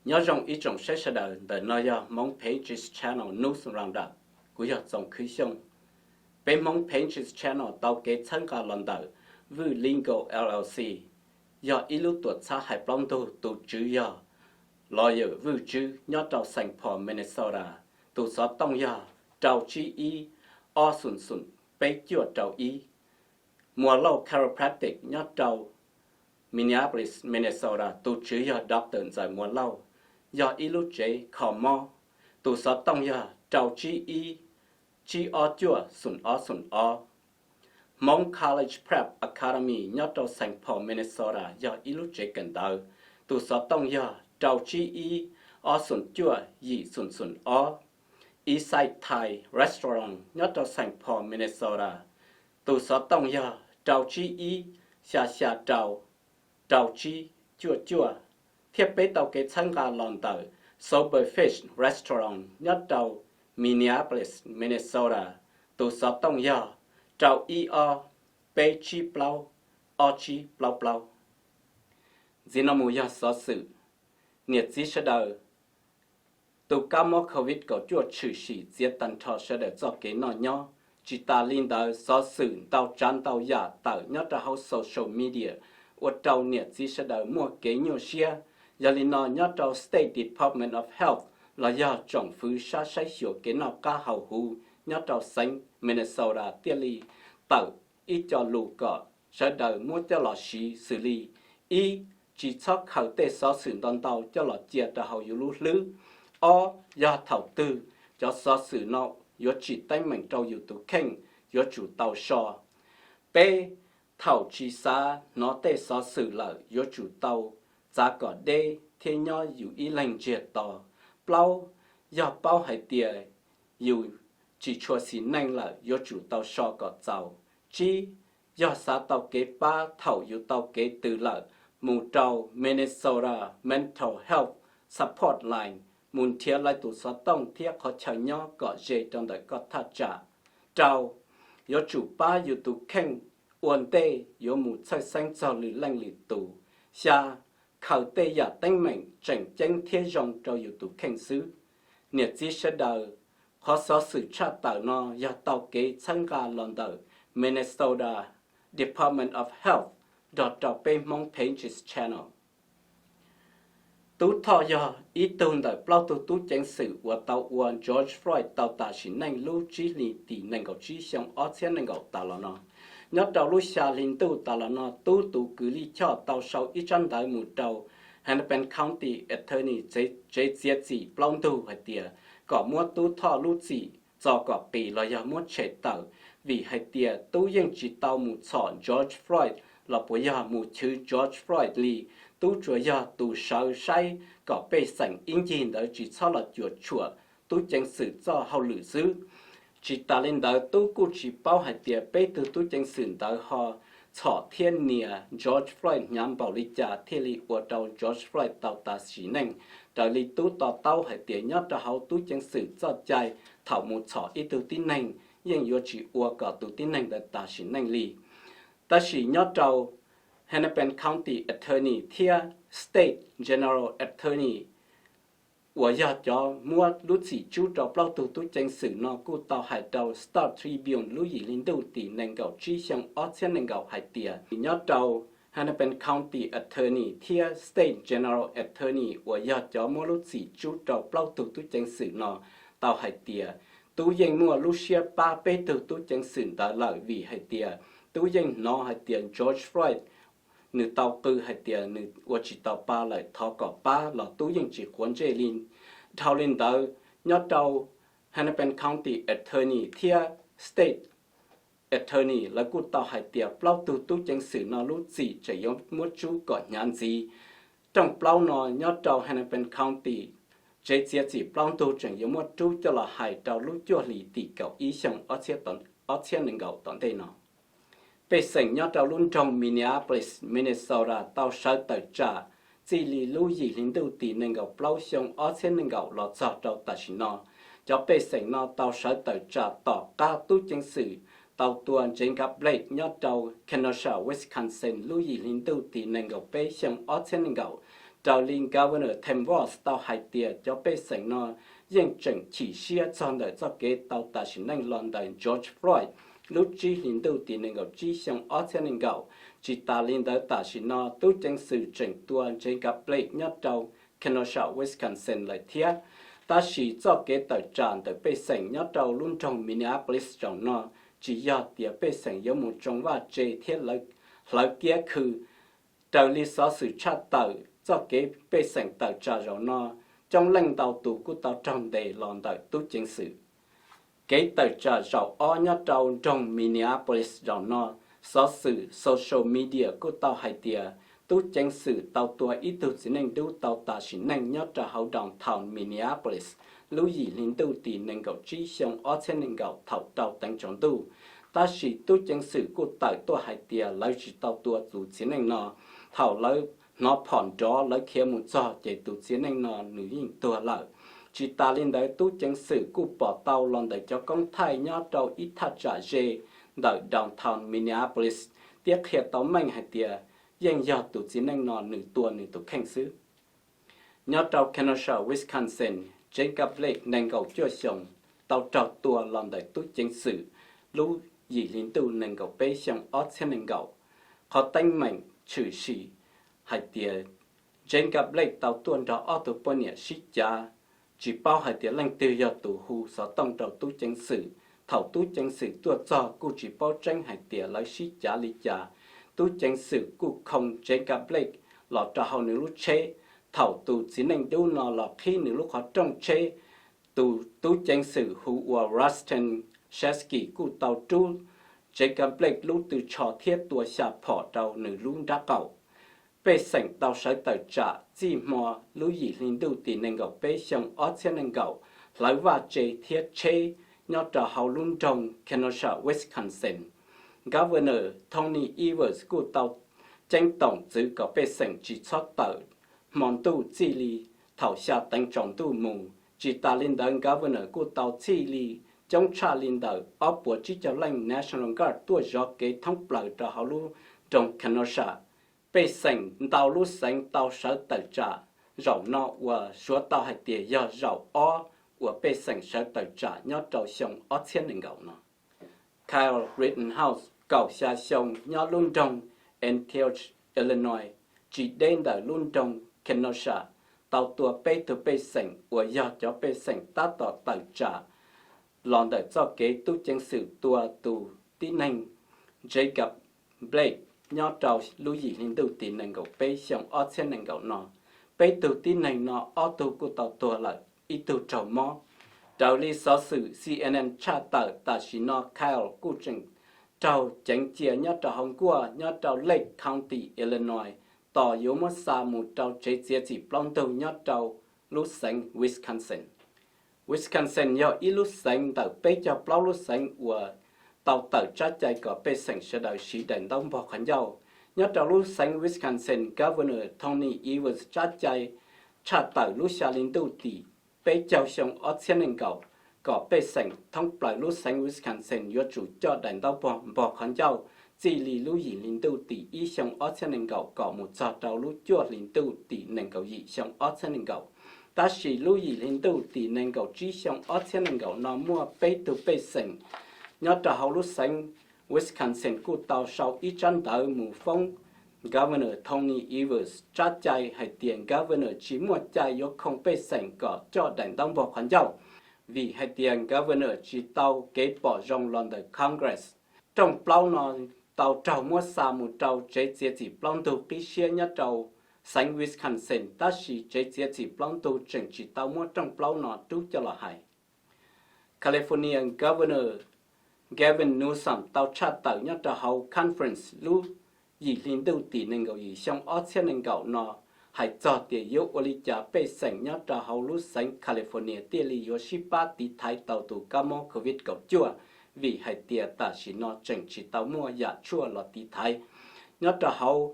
Nyob zoo ib tsoom saib sawv daws, ntawm no yog Hmoob Pages Channel News Roundup, kuv yog Txoov Khwv Xyooj. Peb Hmoob Pages Channel tau kev txhawb nqa los ntawm Vwj Legal L L C, yog ib lub tuam txhab hais plaub ntug, tus tswv yog lawyer Vwj Tswb nyob rau Saint Paul, Minnesota, tus xov tooj yog rau tsib ib ob xoom xoom peb cuaj rau ib. Muas Lauj Chiropractic nyob rau Minneapolis, Minnesota, tus tswv yog Doctor Ntxawm Muas Lauj, yog ib lub tsev kho mob, tus xov tooj yog rau tsib ib tsib ob cuaj xoom ob xoom ob. Hmoob College Prep Academy nyob rau Saint Paul, Minnesota, yog ib lub tsev kawm ntawv, tus xov tooj yog rau tsib ib ob xoom cuaj yim xoom xoom ob. Eastside Thai Restaurant nyob rau Saint Paul, Minnesota, tus xov tooj yog rau tsib ib xya xya rau rau tsib cuaj cuaj. Thiab peb tau kev txhawb nqa los ntawm Sober Fish Restaurant nyob rau Minneapolis, Minnesota, tus xov tooj yog rau ib ob peb tsib plaub ob tsib plaub plaub. Ntxiv no mus yog xov xwm. Niam txiv sawv daws, tus kab mob COVID kaum cuaj tshwm sim txiav tag nrho sawv daws txoj kev noj nyob. Tsis tas li ntawd, xov xwm ntau tsav ntau yam tawm nyob rau hauv social media ua rau niam txiv sawv daws muaj kev nyuaj siab. Yog li no, nyob rau State Department of Health los yog tsoom fwv sab saib xyuas kev noj qab haus huv nyob rau xeev Minnesota thiaj li tawm ib co lus kom sawv daws muab coj los siv xws li: ib, tsis txhob khaws tej xov xwm ntau ntau coj los cia rau hauv yus lub hlwb. Ob, yog thaum twg cov xov xwm no yuav tsim teeb meem rau yus tus kheej, yuav tsum tau so. Peb, thaum tsis xav hnov tej xov xwm lawm yuav tsum tau txav kom deb thiab nyob yus ib leeg ntsiag to. Plaub, yog paub hais tias yus tsis tshua xis neej lawm yuav tsum tau so kom txaus. Tsib, yog xav tau kev pab thaum yus tau kev tw lawm, mus rau Minnesota Mental Health Support Line, mus nrhiav lawv tus xov tooj thiab qhov chaw nyob kom ze rau ntawm koj thaj tsam. Rau, yuav tsum pab yus tus kheej ua ntej yuav mus txhawj xeeb txog lwm leej lwm tus. Xya, khaws tej yam teeb meem tseem ceeb thiab zoo rau yus tus kheej xwb. Niam txiv sawv daws, qhov xov xwm tshaj tawm no yog tau kev txhawb nqa los ntawm Minnesota Department of Health nrog rau peb Hmoob Pages Channel. Tub Thoj yog ib tug ntawm plaub tug tub ceev xwm uas tau ua George Floyd tau tas sim neej lub tsib hlis tim nees nkaum tsib xyoo ob txhiab nees nkaum tas los no. Nyob rau lub xya hli ntuj tas los no, Tub tus kws lij choj tau sau ib tsab ntawv mus rau Hennepin County Attorney tsev txiav txim plaub ntug hais tias kom muab Tub Thoj lub txim txo kom qis los yog muab tshem tawm, vim hais tias Tub yeej tsis tau mus txhom George Floyd los puas yog mus chwv George Floyd li. Tub tsuas yog tus sawv saib kom pej xeem ib ncig ntawd tsis txhob los cuam tshuam tub ceev xwm txoj hauj lwm xwb. Tsis tas li ntawd, Tub kuj tsis paub hais tias peb tug tub ceev xwm ntawd ho txhom thiab nias George Floyd hnyav npaum li cas thiaj li ua rau George Floyd tau tas sim neej. Raws li Tub to taub hais tias nyob rau hauv tub ceev xwm txoj cai, thaum mus txhom ib tug tib neeg yeej yuav tsis ua kom tus tib neeg ntawd tas sim neej li. Tab sis nyob rau Hennepin County Attorney thiab State General Attorney uas yog cov muab lub txim tsub rau plaub tug tub ceev xwm no kuj tau hais rau Star Tribune lub yim hli ntuj tim nees nkaum tsib xyoo ob txhiab nees nkaum hais tias nyob rau Hennepin County Attorney thiab State General Attorney uas yog cov muab lub txim tsub rau plaub tug tub ceev xwm no tau hais tias Tub yeej muaj lub siab pab peb tug tub ceev xwm ntawd lawm, vim hais tias Tub yeej hnov hais tias George Floyd nws tau qw hais tias nws ua tsis tau pa lawm, thov kom pab los Tub yeej tsis quav ntsej li. Dhau li ntawd, nyob rau Hennepin County Attorney thiab State Attorney lawv kuj tau hais tias plaub tug tub ceev xwm no lub txim tseem yuav muab tsub kom hnyav ntxiv. Rooj plaub no nyob rau Hennepin County, tsev txiav txim plaub ntug tseem yuav muab rub coj los hais rau lub cuaj hlis tim kaum ib xyoo ob txhiab nees nkaum tom ntej no. Pej xeem nyob rau lub nroog Minneapolis, Minnesota tau sawv tawm tsam txij li lub yim hli ntuj tim nees nkaum plaub xyoo ob txhiab nees nkaum los txog rau tam sim no. Cov pej xeem no tau sawv tawm tsam tom qab tub ceev xwm tau tua Jacob Blake nyob rau Kenosha, Wisconsin lub yim hli ntuj tim nees nkaum peb xyoo ob txhiab nees nkaum. Raws li Governor Tim Walz tau hais tias cov pej xeem no yeej tseem chim siab txog ntawm txoj kev tau tas sim neej los ntawm George Floyd lub tsib hlis ntuj tim nees nkaum tsib xyoo ob txhiab nees nkaum. Tsis tas li ntawd tam sim no tub ceev xwm tseem tua Jacob Blake nyob rau Kenosha, Wisconsin lawm thiab. Tab sis txoj kev tawm tsam ntawm pej xeem nyob rau lub nroog Minneapolis zaum no tsis yog tias pej xeem yuav mus tsoo vaj tse thiab hlawv kiab khw. Raws li xov xwm tshaj tawm, txoj kev pej xeem tawm tsam zaum no coob leej ntau tus kuj tau raug ntes los ntawm tub ceev xwm. Kev tawm tsam zaum ob nyob rau nroog Minneapolis zaum no, xov xwm social media kuj tau hais tias tub ceev xwm tau tua ib tug txiv neej dub tau tas sim neej nyob rau hauv downtown Minneapolis lub yim hli ntuj tim nees nkaum tsib xyoo ob txhiab nees nkaum thaum rau teev tsaus ntuj. Tab sis tub ceev xwm kuj tawm tuaj hais tias lawv tsis tau tua tus txiv neej no. Thaum lawv hnov phom nrov lawv khiav mus txog ces tus txiv neej no nws yeej tuag lawm. Tsis tas li ntawd tub ceev xwm kuj pom tau los ntawm cov koob thaij nyob rau ib thaj tsam ze ntawm downtown Minneapolis thiab qhia tau meej hais tias yeej yog tus txiv neej no nws tua nws tus kheej xwb. Nyob rau Kenosha, Wisconsin, Jacob Blake nees nkaum cuaj xyoos tau raug tua los ntawm tub ceev xwm lub yim hli ntuj nees nkaum peb xyoo ob txhiab nees nkaum. Qhov teeb meem tshwm sim hais tias Jacob Blake tau tuaj nrog ob tug poj niam sib cav, tsis paub hais tias leej twg yog tus hu xov tooj rau tub ceev xwm. Thaum tub ceev xwm tuaj txog kuj tsis paub tseeb hais tias lawv sib cav li cas. Tub ceev xwm kuj khoo Jacob Blake los rau hauv nws lub tsheb. Thaum tus txiv neej dub no los qhib nws lub qhov rooj tsheb, tus tub ceev xwm hu ua Rusten Sheskey kuj tau rub Jacob Blake lub tw tsho thiab tua xya phom rau nws lub nrab qaum. Pej xeem tau sawv tawm tsam txij hmo lub yim hli ntuj tim nees nkaum peb xyoo ob txhiab nees nkaum hlawv vaj tse thiab tsheb nyob rau hauv lub nroog Kenosha, Wisconsin. Governor Tony Evers kuj tau ceeb toom txwv kom pej xeem tsis txhob tawm hmo ntuj txij li thaum xya teev tsaus ntuj mus. Tsis tas li ntawd Governor kuj tau txhij li coob tshaj li ntawm ob puas tsib caug leej National Guard tuaj zov kev thoob plaws rau hauv lub nroog Kenosha. Pej xeem ntau lub xeev tau sawv tawm tsam zaum no uas suav tau hais tias yog zaum ob uas pej xeem sawv tawm tsam nyob rau xyoo ob txhiab nees nkaum no. Kyle Rittenhouse, kaum xya xyoo, nyob lub nroog Antioch, Illinois, tsis deb ntawm lub nroog Kenosha, tau tua peb tug pej xeem uas yog cov pej xeem tab tom tawm tsam los ntawm txoj kev tub ceev xwm tua tus tib neeg Jacob Blake nyob rau lub yim hli ntuj tim nees nkaum peb xyoo ob txhiab nees nkaum no. Peb tug tib neeg no ob tug kuj tau tuag lawm, ib tug raug mob. Raws li xov xwm C N N tshaj tawm, tam sim no Kyle kuj tseem raug ceev cia nyob rau hauv nkuaj nyob rau Lake County, Illinois, tos yuav muab xa mus rau tsev txiav txim plaub ntug nyob rau lub xeev Wisconsin. Wisconsin yog ib lub xeev ntawm peb caug plaub lub xeev uas tau tawm tsab cai kom pej xeem sawv daws siv daim ntaub npog qhov ncauj. Nyob rau lub xeev Wisconsin, Governor Tony Evers tsab cai tshaj tawm lub xya hli ntuj tim peb caug xyoo ob txhiab nees nkaum kom pej xeem thoob plaws lub xeev Wisconsin yuav tsum coj daim ntaub npog qhov ncauj txij li lub yim hli ntuj tim ib xyoo ob txhiab nees nkaum kom mus txog rau lub cuaj hli ntuj tim nees nkaum yim xyoo ob txhiab nees nkaum. Tab sis lub yim hli ntuj tim nees nkaum tsib xyoo ob txhiab nees nkaum no muaj peb tug pej xeem nyob rau hauv lub xeev Wisconsin kuj tau sau ib tsab ntawv mus foob Governor Tony Evers tsab cai hais tias Governor tsis muaj cai yuav khoom pej xeem kom coj daim ntaub npog qhov ncauj, vim hais tias Governor tsis tau kev pom zoo los ntawm Congress. Rooj plaub no tau raug muab xa mus rau tsev txiav txim plaub ntug qib siab nyob rau xeev Wisconsin, tab sis tsev txiav txim plaub ntug tseem tsis tau muab rooj plaub no rub coj los hais. California Governor Gavin Newsom tau tshaj tawm nyob rau hauv conference lub yim hli ntuj tim nees nkaum yim xyoo ob txhiab nees nkaum no hais txog tias yuav ua li cas pej xeem nyob rau hauv lub xeev California thiaj li yuav sib pab tiv thaiv tau tus kab mob covid kaum cuaj, vim hais tias tam sim no tseem tsis tau muaj yam tshuaj los tiv thaiv. Nyob rau hauv,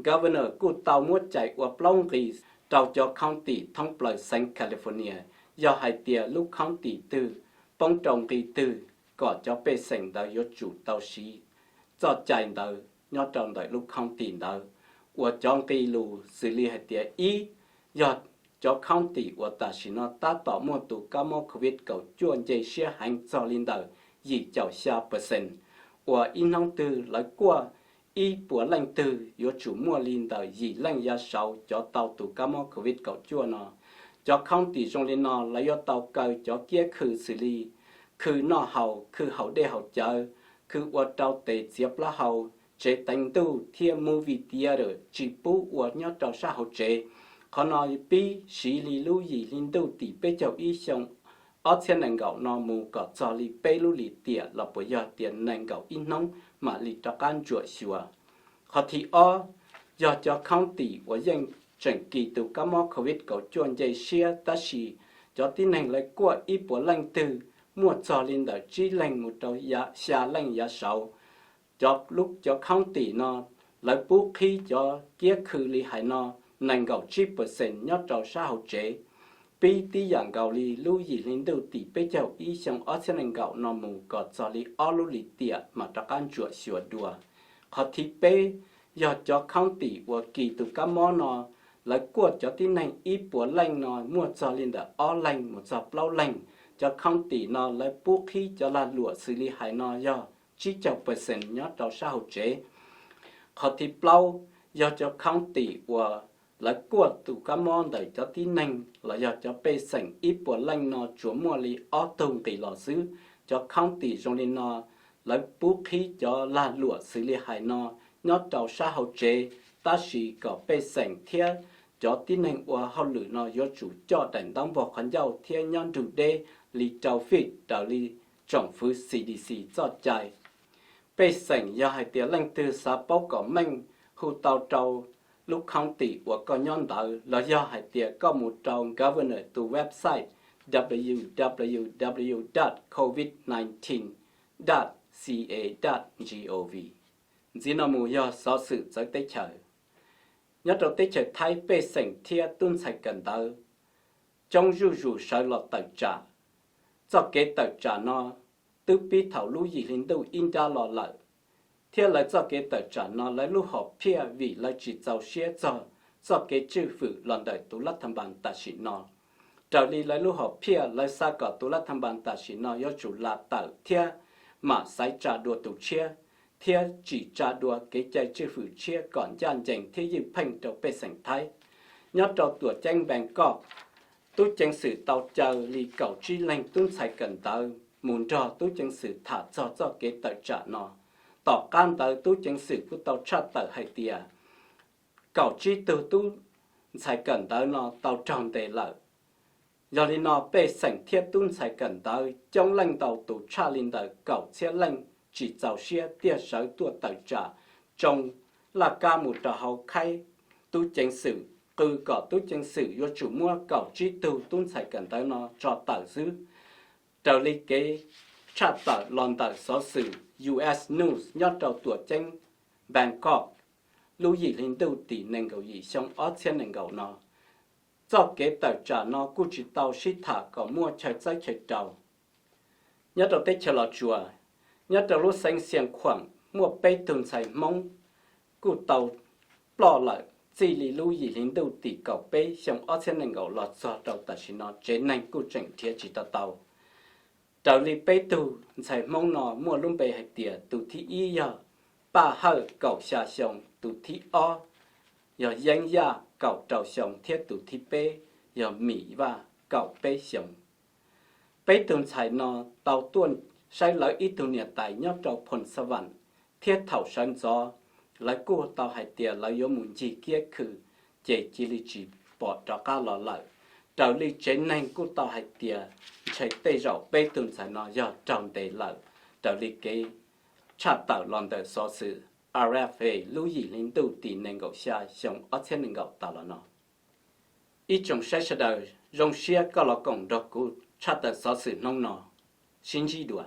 Governor kuj tau muab cais ua plaub nqis rau cov county thoob plaws xeev California. Yog hais tias lub county twg poob rau nqi twg, kom cov pej xeem ntawd yuav tsum tau siv txoj cai ntawd nyob rau ntawm lub county ntawd. uas cov nqi lus xws li hais tias ib, yog cov county uas tam sim no tab tom muaj tus kab mob COVID kaum cuaj nce siab heev txog li ntawm yim caum xya percent, uas ib hnub twg lawv kuaj ib puas leej twg yuav tsum muaj li ntawm yim leej yav saud cov tau tus kab mob COVID kaum cuaj no. Cov county zoo li no lawv yuav tau kaw cov kiab khw xws li khw noj haus, khw haus dej haus cawv, khw ua rau tes txiav plaub hau, tsev teev ntuj thiab movie theater tsis pub ua nyob rau sab hauv tsev. Qhov no pib siv li lub yim hli ntuj tim peb caug ib xyoo ob txhiab nees nkaum no mus kom txog li peb lub lim tiam los puas yog tias nees nkaum ib hnub mam li rov qab ntsuam xyuas. Qhov thib ob, yog cov county uas yeej tseem kis tus kab mob COVID kaum cuaj nce siab tab sis cov tib neeg lawv kuaj ib puas leej twg muaj txog li ntawm tsib leeg mus rau xya leej yav saud. Cov lub, cov county no lawv pub qhib cov kiab khw li hais no nees nkaum tsib percent nyob rau sab hauv tsev, pib tib yam nkaus li lub yim hli ntuj tim peb caug ib xyoo ob txhiab nees nkaum no mus kom txog li ob lub lim tiam mam rov qab ntsuam xyuas dua. Qhov thib peb, yog cov county uas kis tus kab mob no lawv kuaj cov tib neeg ib puas leej no muaj txog li ntawm ob leeg mus txog plaub leeg, cov county no lawv pub qhib cov lag luam xws li hais no yog tsib caug percent nyob rau sab hauv tsev. Qhov thib plaub, yog cov county uas lawv kuaj tus kab mob ntawm cov tib neeg los yog cov pej xeem ib puas leej no tsuas muaj li ob tug nqis los xwb. Cov county zoo li no lawv pub qhib cov lag luam xws li hais no nyob rau sab hauv tsev, tab sis kom pej xeem thiab cov tib neeg ua hauj lwm no yuav tsum coj daim ntaub npog qhov ncauj thiab nyob nrug deb li rau feet raws li tsoom fwv C D C txoj cai. Pej xeem yog hais tias leej twg xav paub kom meej, hu tau rau lub county uas koj nyob ntawd los yog hais tias koj mus rau governor tus website w w w dot covid nineteen dot c a dot g o v. Ntxiv no mus yog xov xwm txawv teb chaws. Nyob rau teb chaws Thaib, pej xeem thiab tub ntxhais kawm ntawv coob zuj zus sawv los tawm tsam. Txoj kev tawm tsam no twb pib thaum lub yim hli ntuj ib nrab los lawm, thiab lawv txoj kev tawm tsam no lawv lub hom phiaj vim lawv tsis txaus siab txog txoj kev tswj fwm los ntawm tus lab thas npas tam sim no. Raws li lawv lub hom phiaj, lawv xav kom tus lab thas npas tam sim no yuav tsum lam tawm thiab mam xaiv tsa dua tus tshiab, thiab tsim tsa dua kev cai tswj fwm tshiab kom ncaj ncees thiab ywj pheej rau pej xeem Thaib. Nyob rau tuam ceeb Bangkok, tub ceev xwm tau caw li kaum tsib leeg tub ntxhais kawm ntawv mus nrog tub ceev xwm tham txog txoj kev tawm tsam no. Tom qab ntawd tub ceev xwm kuj tau tshaj tawm hais tias kaum tsib tug tub ntxhais kawm ntawv no tau raug ntes lawm. Yog li no pej xeem thiab tub ntxhais kawm ntawv coob leej ntau tus tshaj li ntawm kaum txhiab leej tsis txaus siab thiaj sawv tuaj tawm tsam tsoo laj kab mus rau hauv khaib tub ceev xwm, qw kom tub ceev xwm yuav tsum muab kaum tsib tug tub ntxhais kawm ntawv no tso tawm xwb. Raws li kev tshaj tawm los ntawm xov xwm U S News nyob rau tuam ceeb Bangkok lub yim hli ntuj tim nees nkaum yim xyoo ob txhiab nees nkaum no, txoj kev tawm tsam no kuj tsis tau sib tham kom muaj chaw txawb chaw rau. Nyob rau teb chaws Los Tsuas, nyob rau lub xeev Xiav Khuam muaj peb tug ntxhais Hmoob kuj tau ploj lawm txij li lub yim hli ntuj tim kaum peb xyoo ob txhiab nees nkaum los txog rau tam sim no tsev neeg kuj tseem nrhiav tsis tau tau. Raws li peb tug ntxhais Hmoob no muaj lub npe hais tias tus thib ib yog Paj Hawj kaum xya xyoo, tus thib ob yog Yeeb Yaj kaum rau xyoo thiab tus thib peb yog Mim Vaj kaum peb xyoo. Peb tug ntxhais no tau tuaj saib lawv ib tug niam tais nyob rau Phoos Xa Vam, thiab thaum sawv ntxov lawv kuj tau hais tias lawv yuav mus ncig kiab khw, ces cia li tsis pom rov qab los lawm. Raws li tsev neeg kuj tau hais tias ntshe tej zaum peb tug ntxhais no yog raug ntes lawm, raws li kev tshaj tawm los ntawm xov xwm R F A lub yim hli ntuj tim nees nkaum xya xyoo ob txhiab nees nkaum tas los no. Ib tsoom saib sawv daws, zoo siab koj los koom nrog kuv tshaj tawm xov xwm hnub no. Sib ntsib dua.